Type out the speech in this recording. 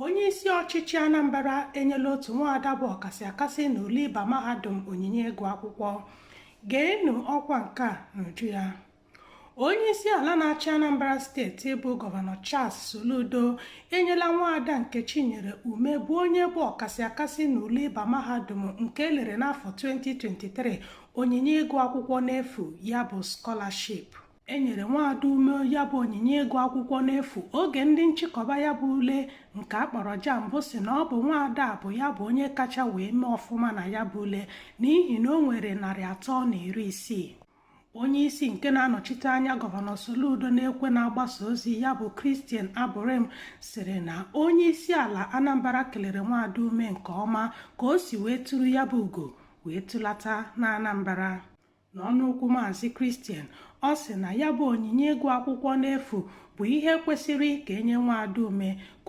Onye isi ọchịchị Anambra enyela otu nwaada bụ ọkasị akasị n'ule ịba mahadum onyinye ịgụ akwụkwọ. Geenụ ọkwa nke a n'uju ya. Onye isi ala na-achị Anambra Steeti bụ Gọvanọ Charles Soludo enyela nwaada Nkechinyere Ume, bụ onye bụ ọkasị akasị n'ule ịba mahadum nke elere n'afọ 2023, onyinye ịgụ akwụkwọ n'efu, ya bụ scholarship. E nyere nwaada Ume ya bụ onyinye ịgụ akwụkwọ n'efu oge ndị nchịkọba ya bụ ule nke a kpọrọ JAMB sị na ọ bụ nwaada a bụ ya bụ onye kacha wee mee ọfụma na ya bụ ule, n'ihi na o nwere 360. Onye isi nke na-anọchite anya Gọvanọ Soludo na-ekwe na-agbasa ozi ya bụ Christian Aburime sịrị na onye isi ala Anambra kelere nwaada Ume nke ọma ka o si wee tụrụ ya bụ ugo wee tụlata na Anambra. N'ọnụ okwu Maazị Christian, ọ sị na ya bụ onyinye ịgụ akwụkwọ n'efu bụ ihe kwesịrị ka enye nwaada Ume ka